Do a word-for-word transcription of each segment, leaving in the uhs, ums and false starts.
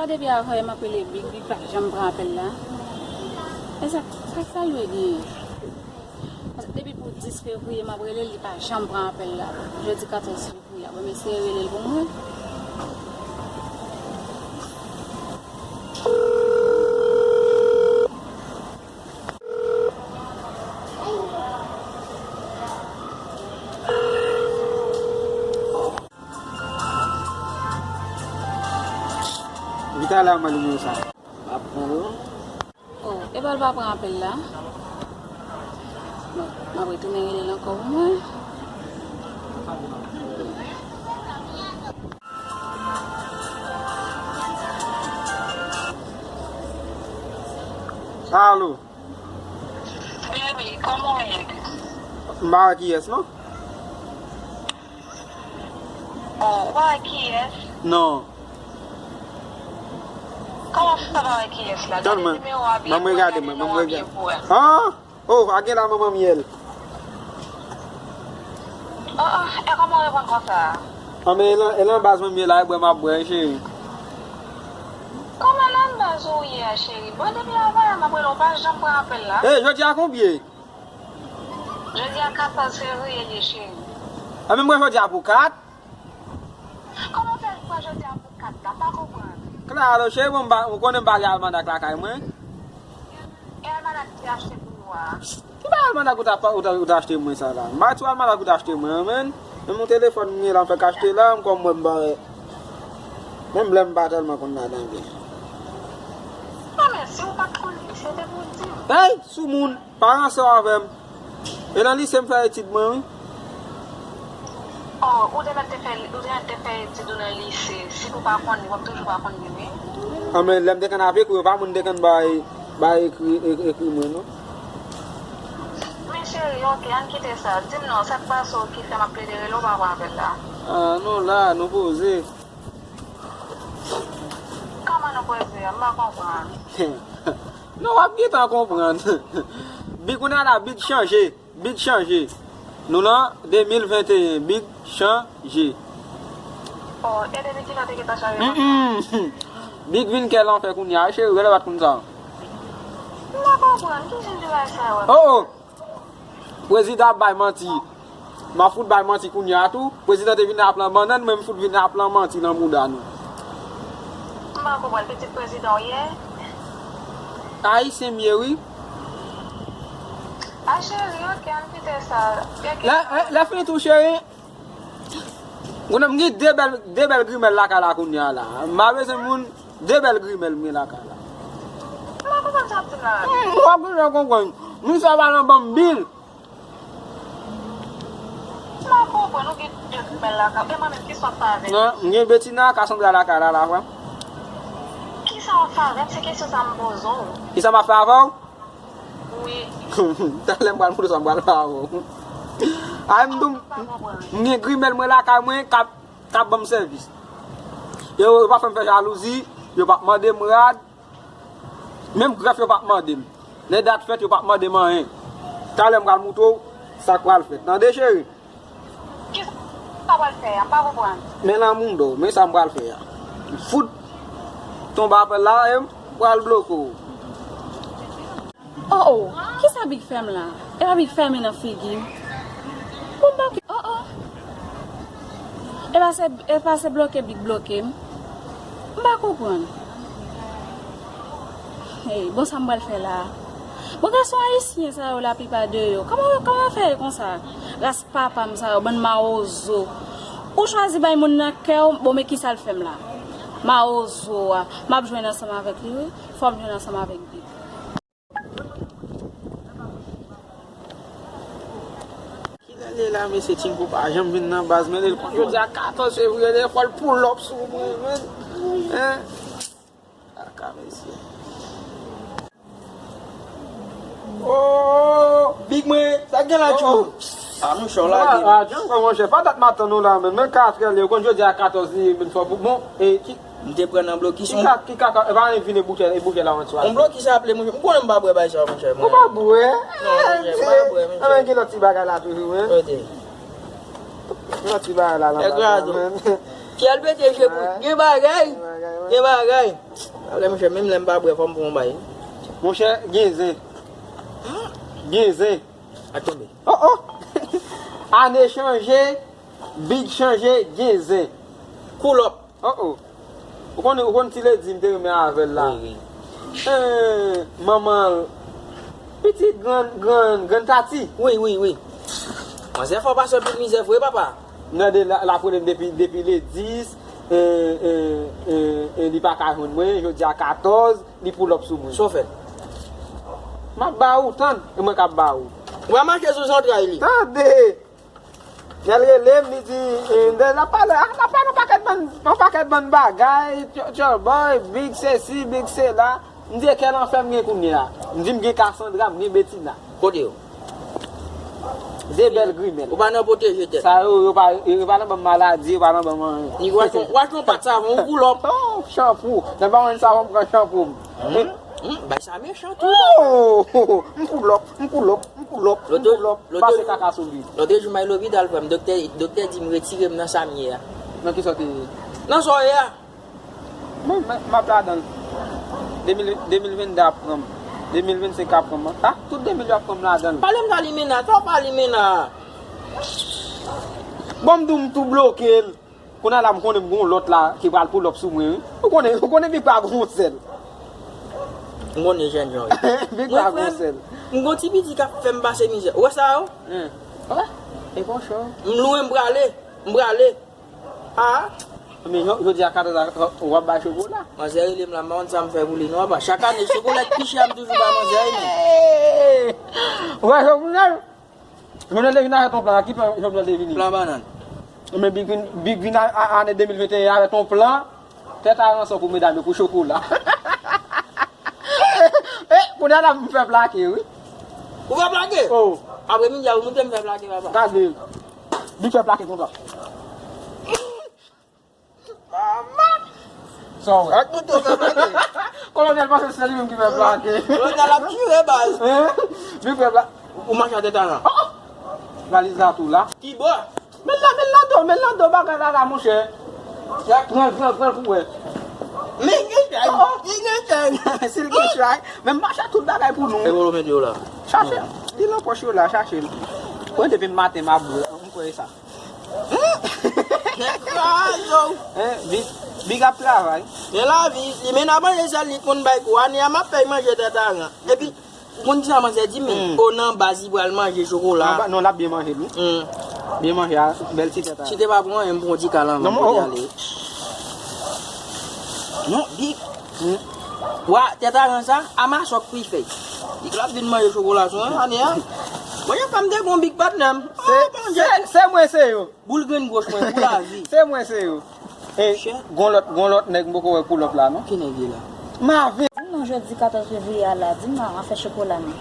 Depi avanyè m ap rele Big, Big pa janm pran apèl la. E sa, sa, sa l dwe genyen? Paske depi pou dis fevriye m ap rele l, li pa janm pran apèl la. Jodi katòz fevriye a, bon, m eseye rele l pou m wè. Epi talè a mwen nimewo sa. M ap pran l. Oh, epa l pa pran apèl la. Bon, m ap retounen rele l ankò pou mwen. Alo. Baby, kòman w ye? M pa wè kiyès non. Oh, ou pa wè kiyès? Non. Kòman w fè pa wè kiyès la? Tann mwen. Ban mwen gade mwen, ban mwen gade. Ah! Oh, a gen la manman myèl. Oh, oh, e kòman w reponn konsa? Anben, e lan, e lan baz manman myèl la, e bwè m ap bwè, cheri. Kòman nan baz ou ye a, cheri? Bon, depi avanyè m ap rele w, ou pa janm pran apèl la. E, jodi a konbyen? Jodi a katòz fevriye l ye, cheri. Anben, m pran jodi a pou kat. Kòman w fè pran jodi a pou kat la? M pa konprann. Klaro, cheri, bon, m pa, ou konnen m pa gen almanak lakay mwen. E almanak ki te achte pou ou a? Ki pa almanak ou ta, ou ta, ou ta achte mwen sa la? M pa ti almanak ou ta achte mwen an, menn. Menm yon telefòn m gen la, m fèk achte la, m kòm mwen m pa wè. Menm lè m pa tèlman konn ladan byen. Ah, men si ou pa t konn li, se te pou w di m. Hey, soumoun, pa ranse w avè m. E nan lise m fè etid mwen, wi. Oh, ou te mèt te fè, ou te mèt te fè etid ou nan lise. Si pou pa konn li, w ap toujou pa konn li, wi. Anben, lè m te konn ap ekri, yo pa moun te konn bay, bay ekri, ek-, ekri mwen, non. Men cheri, oke, ann kite sa. Di m non, sa k pase w ki fè m ap plede rele w pa pran apèl la? Ah, non, la, nou poze. Kòman nou poze a? M pa konprann. Non, w ap gentan konprann. Big, kounye a la, Big chanje. Big chanje. Nou nan de mil venteyen, Big chanje. Oh, e depi kilè w te gentan chanje konsa? Mm-mm. Big vin kè lanfè kounye a, cheri, rele w pa t konn sa. M pa konprann, ki jan de bagay sa yo? Oh, oh. Prezidan ap bay manti. M ap fout bay manti kounye a tou. Prezidan te vin ap lan bannann, mwen m fout vin ap lan manti nan mouda nou. M pa konprann, pitit prezidan w ye? Ayisyen m ye, wi. A cheri, oke, ann kite sa. Lè, lè, lè fini tou, cheri. Kounye a m gen de bèl, de bèl grimèl lakay la kounye a la. M pa bezwen moun, de bèl grimèl m gen lakay la. M pa konprann sa w ap di m la. Hmm, w ap bezwen konprann. Moun sa pa nan banm bil. M pa konprann, ou gen de grimèl lakay. E mwen menm, kisa w ap fè avè m? Non, m gen Betina, Cassandra lakay la, la, frè. Kisa w ap fè avè m? Se kesyon sa m poze w. Kisa m ap fè avè w? Wi. Talè m pral montre sa m pral fè avè w. Ay, m di w, m gen grimèl mwen lakay mwen k ap, k ap ban m sèvis. Yo, yo pa fè m fè jalouzi, yo p ap mande m rad, menm grèf yo p ap mande m. Lè dat fèt, yo p ap mande m anyen. Talè m pral montre w sa k pral fèt. Tande, cheri? Kisa w pral fè a? M pa konprann. Men lanmou m do, men sa m pral fè a. M fout tonbe apèl la e m pral bloke w. Oh, oh, kisa Big fè m la? E pa Big fèmen nan figi m? Bon, m pa, oh, oh. E pa se, e pa se bloke Big bloke m? M pa konprann. Hey, bon, sa m pral fè la? Bon, gason ayisyen sa yo, laplipa de yo, kòman, kòman fè yo konsa? Ras papa m sa yo, bann mawozo. Ou chwazi bay moun nan kè w, bon, men kisa l fè m la? Mawozo a, m ap jwenn ansanm avèk li, wi. Fò m jwenn ansanm avèk Big. Kilè l ye la, mesye? Tinko pa janm vin nan baz, men li konn jodi a katòz fevriye, li fò l pull up sou mwen, men. Hein? Kaka, mesye. Oh, Big mwen, sa k gen la, tjou? Ah, nou cho lage. Ah, Django, monchè, pa dat m ap tann ou la, men, men katrè li, ou konn jodi a katòz li, men fò pou, bon, e ki, m te pran nan blokis. Ki ka, ki kaka, e pa anyen vin e boutèy, e boutèy la anti. On blokis aple, monchè. M konnen m pa bwè bay sa, monchè. Ou pa bwè? Non, monchè, m pa bwè, monchè. Anben, gen lòt ti bagay la toujou, men. Kote? Lòt ti bagay la, la, la, men. Syèl pete je pou gen bagay. Gen bagay. Alè, monchè, menm lè m pa bwè, fò m pran yon bay. Monchè, gen zen. Gen zen. Ak tonbe. Oh, oh. Ane chanje, big chanje, gen zen. Pull up. Oh, oh. Ou konn, ou konn ti ledi m te renmen avè l la. Wi, wi. Eh, manman l. Pitit grann, grann, grann tati. Wi, wi, wi. Manzè fò pase anpil mizè vre, papa. M tande l, l ap rele m depi, depi le dis, eh, eh, eh, eh, li pa ka jwenn mwen, jodi a katòz, li pull up sou mwen. Sa w fè? M ap ba ou, tann, e mwen k ap ba ou. Ou pa mache sou zantray li. Tande! Lè l rele m, li di, eh, l ap pale, l ap pale yon pakèt bann, yon pakèt bann bagay, tchòlbòy, big sesi, big sela. M di, e kèl anfè m gen kounye a? M di, m gen Cassandra, m gen Betina. Kote yo? De bèl grimèl. Ou pa nan pwoteje tèt. Sa yo, yo pa, yo pa nan ban m maladi, yo pa nan ban m anyen. Ni w achte yon, w achte yon pat savon, ou pull up. Oh, chanpou. Nan pa mwen savon, m pran chanpou m. Hmm, hmm, bay sa mechan tou. Oh, m pull up, m pull up, m pull up, m pull up. Pase kaka sou li. Lòt jou m al lopital, frè m, doktè, doktè di m retire m nan sa m ye a. Nan ki sa w te ye? Nan sa w ye a. Mwen, mwen, m ap ladan l. De mil, de mil vennde ap pran m. De mil vennsenk ap pran m. Ah, tout de mil yo ap pran m ladan l. Pale m nan limena, sa w pa limena. Bon, m di w m tou bloke l. Kounye a la, m konnen m gon lòt la ki pral pull up sou mwen, wi. Ou konnen, ou konnen Big pa gon sèl. M konnen jèn jan, wi. Big pa gon sèl. M gon ti piti k ap fè m pase mizè. Ou wè sa yo? Hen. Wè? E konsa. M lwen, m prale. M prale. Ah. Men jodi a katòz la, w ap bay chokola. Manzè rele m la, m pa konn sa m fè pou li non, apa. Chak ane, chokola k pi chè a m toujou bay manzè, wi, men. Wè, Jovenel, Jovenel te vin avèk yon plan, ki plan Jovenel te vini? Plan bannann. Men Big vin, Big vin a, a, ane de mil venteyen avèk yon plan, tèt a ranson pou medam yo, pou chokola. Eh, kounye a la, m fè plake, wi. Ou fè plake? Oh. Apre midi a, ou montre m fè plake, papa. Gade. Li fè plake konsa. Sa w wè? Ak mouton fè plake. Kolonèl panse se li menm ki fè plake. Kolonèl ap tire baz. Hein? Li fè plake. Ou mache atè talan. Oh! Valiz la tou la. Ki bò? Men la, men la do, men la do bagay la la, monchè. Pran, pran, pran pou wè. Men gen chay, oh, oh, li gen chay. Si l gen chay, men m mache tout bagay pou nou. E bolo mete yo la. Chache. Li nan pòch yo la, chache l. Mwen depi maten m ap bwè, m kwè sa. Nèg sa yo. Hein, Big, Big ap travay. Men lavi, li men ap manje sèl li konn bay kou. Ane a m ap fè manje tèt aran. Epi, ou konn kisa manzè di m? Hmm. O nan baz li pral manje chokola. Non, ba, non, l ap byen manje, wi. Hmm. Byen manje a, bèl ti tèt a. Si te pa pou anyen, m pran yon ti kalan, non, m pote ale. Non, Big. Hmm. Wa, tèt aran sa, a masòk pou l fè. Li klap vin manje chokola sou mwen, ane a. Mwen, yon fè m te gon Big patnè m. Se, oh, Bondye. Se, se mwen, se yo. Boul grenn goch mwen pou lavi. Se mwen, se yo. E, gon lòt, gon lòt nèg m poko wè pull up la, non. Ki nèg ye la? Mave. Di m non, jodi katòz fevriye a la, di m non, afè chokola non.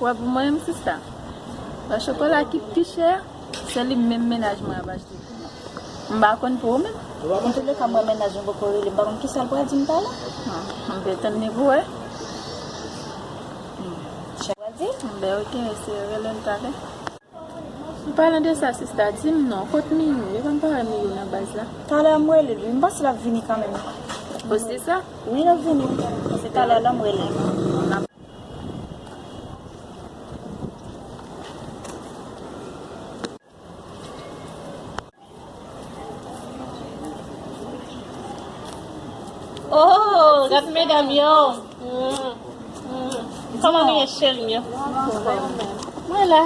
Wè, pou mwen menm, sista. Wè, chokola ki pi chè, se li menm mennaj mwen ap achte. M pa konn pou ou menm. Antouleka, m wè mennaj mwen poko rele m, m pa konn kisa l pral di m talè. Ah, m te tann li pou wè. Hmm. Sa w pral di? M ben, ok, se rele m talè. An palan de sa, sista, di m non, kot Miyou? Yo pa m pa wè Miyou nan baz la. Talè m rele l, wi, m panse l ap vini kanmenm. O, se sa? Wi, l ap vini. Se talè la m rele l. Oh, gad medam yo. Mm, mm. Kòman nou ye, cheri m yo? Mwen la.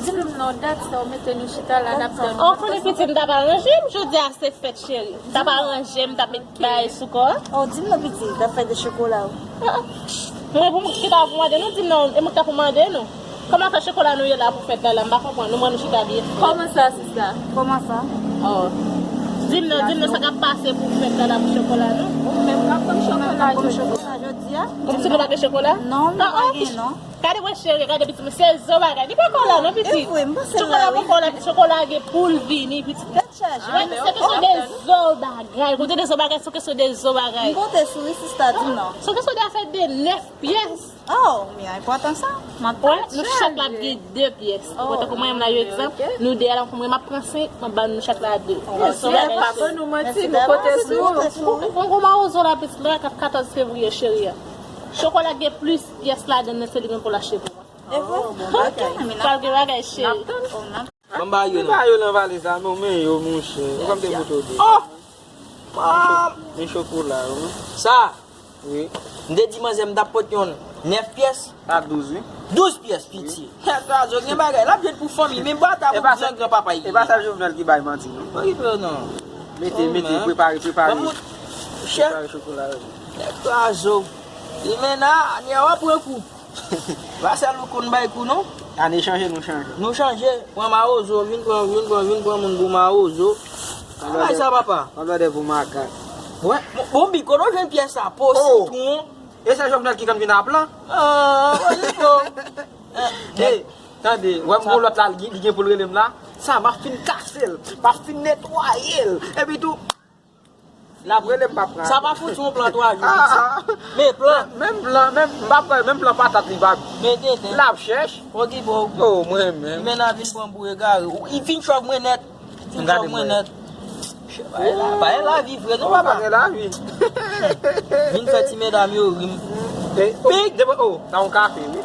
Di m non, dat sa w mete nou chita la, n ap tann. Oh, konnen pitit m t ap aranje m, jodi a se fèt, cheri. M t ap aranje m, m t ap met bagay sou kò a. Oh, di m non, pitit, t ap fè de chokola ou. Ah, ah. Mwen pou m ki ta pou mande nou, di m non, e mwen ki ta pou mande nou. Kòman fè chokola nou ye la pou fèt la, la, m pa konprann. Nou mwen nou chita byen. Kòman sa, sista? Kòman sa? Oh. Di m non, di m non, sa k ap pase pou fèt la, la pou chokola nou. Ou menm k ap konn chokola, chokola. Di a? Ou pitit ou pa gen chokola? Non, li pa gen, non. Gade mwen cheri, gade pitit mwen, se zo bagay. Li poko la non pitit. Chokola poko la, chokola gen pou l vini pitit. Tèt chaje. Wè, se kesyon de zo bagay. Kote de zo bagay, se kesyon de zo bagay. M pote sou wi, sista, di m non. Se kesyon de afè de nèf pyès. Oh, men enpòtan sa. Mwen, nou chak la gen de pyès. Ou kontan kouman m la yo egzanp, nou de a la kouman m ap pran senk, mwen ban nou chak la de. Papa nou manti, nou pote sou. Mwen gwo mawozo la pitit la k ap katòz fevriye cheri a. Chokola gen plis pyès ladan l, se li menm pou l achte pou mwen. Pral gen bagay cheri. Ban m ba yo non. Ba yo nan valiz la non, men yo monchè. Ou konn te moto de. Oh! Men chokola yo. Sa? Wi. M te di manzè m t ap pot yon nèf pyès. Sa douz wi. Douz pyès piti. Nèg krazo gen bagay l ap jwenn pou fanmi men bata pou gran granpapa li. E pa sèl Jovenel ki bay manti non. Okipe w non. Mete, mete, prepare, prepare. Prepare chokola yo. Nèg krazo. Limena, ane a w ap pran kou. Pa sèl ou konn bay kou non. Ane chanje, nou chanje. Nou chanje. Pran mawozo, vin pran, vin pran, vin pran moun pou mawozo. Bay sa papa. Yon blòdè pou makak. Wè, bon, bon, Big, kote w jwenn pyès sa? Po, sitwon. E se Jovenel ki konn vin a plan? Ah, bon, li bon. Hey, tande, wè m gon lòt la, li gen pou l rele m la. Sa, m ap fin kase l, m ap fin netwaye l. Epi tou, l ap rele m, m ap pran. Sa pa fouti yon plan twa jou, pitit. Men plan. Menm plan, menm, m pa pran, menm plan patat li pa. Men tenten. L ap chèch. Okipe w. Oh, mwen menm. Men nan vin pran pou egare. Li fin chòv mwen nèt. Fin chòv mwen nèt. Bagay la, bagay lavi vre non papa. Bagay lavi. Vin fè ti medam yo ri m. Big. Oh, sa yon kafe wi.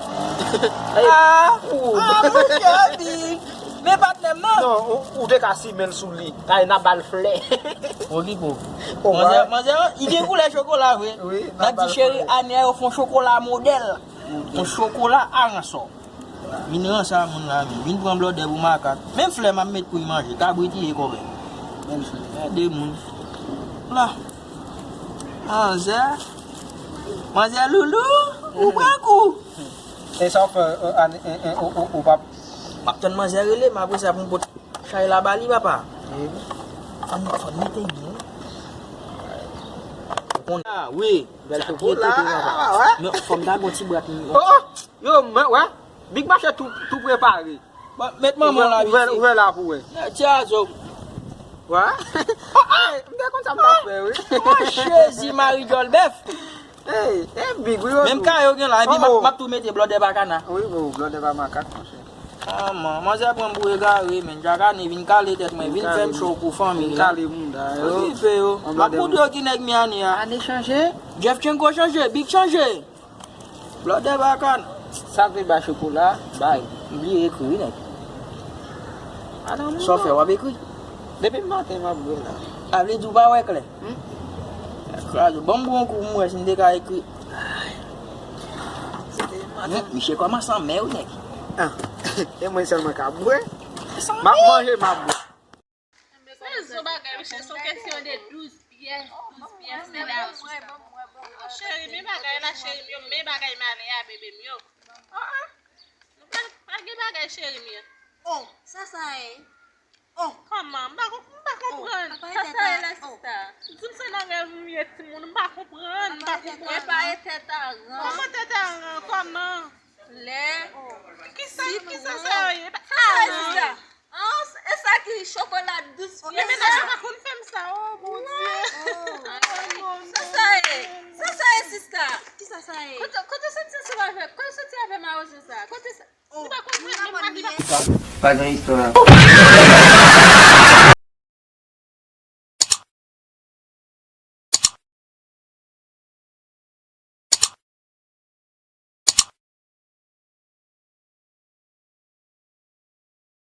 Ah, ah, monchè Big. Men patnè m nan. Non, ou, ou te ka simen l sou li. Kay n ap ba l flè. Okipe w. Manzè, manzè, li gen koulè chokola vre. Wi, n ap di cheri ane a yo fè yon chokola modèl. Yon chokola aransò. Vin ranse a moun la vin. Vin pran blòdè pou makak. Menm flè m ap met pou l manje. Kabrit li ye kòbèy. Bèl flè. Gade moun. La. Manzè. Manzè Loulou. Ou pran kou. E sa w fè, ou, ou, ou, ou p ap. M ap tann manzè rele m apre sa pou m pot chay la ba li papa. Fò n, fò n mete yon. Ou konnen. Ah, wi. Bèl chokola. Men fò m ta gon ti bwat. Oh, yo, men, wè. Big mache tou, tou prepare. Bon, met manman w la, ouvè, ouvè la pou wè. Ti azo. Wè. M te konn sa m t ap fè, wi. Oh, Jezi, Mari djòl bèf. Hey, hey, Big, wi. Menm ka yo gen la, epi m ap, m ap tou mete blòdè bakana. Wi, wi, blòdè pa makak, monchè. Ah, man, manzè pran m pou egare, men. Jakane vin kale tèt mwen, vin fè m cho pou fanmi. Vin kale mouda yo. Okipe yo. M ap montre yo ki nèg m ye ane a. Ane chanje. Jeff Tchenko chanje, Big chanje. Blòdè bakana. Sa k vle bay chokola, bay. M bliye ekri, wi, nèg. Sa w fè, w ap ekri? Depi maten, m ap bwè la. A vle di w pa wè klè? Hmm? Kraze. Ban m pran yon kou pou m wè si m te ka ekri. Hmm, misye kòmanse anmè, wi, nèg. Ah, e mwen sèlman k ap bwè? M ap manje, m ap bwè. Se zo bagay, mesye, se yon kesyon de douz pyès, douz pyès, se la. Cheri, men bagay la, cheri m yo, men bagay m ale a, bebe m yo. Oh, oh. Nou pa, pa gen bagay, cheri m yo. Oh, sa sa ye? Oh. Kòman? M pa, m pa konprann. Sa sa ye la, sista? Di m se nan rèv m ye, timoun, m pa konprann, m pa konprann. E pa e tèt a ran. Kòman tèt a ran? Kòman? Lè. Kisa, kisa sa ye? Sa sa ye, sista? Ah, e sa ki chokola dous. Men mennaj yo pa konn fè m sa, oh, Bondye. Oh, non, non. Sa sa ye? Sa sa ye, sista? Kisa sa ye? Kote, kote soti sa avè, kote soti avè mawozo sa? Kote sa? Oh, nou pa konprann, men pa gen istwa.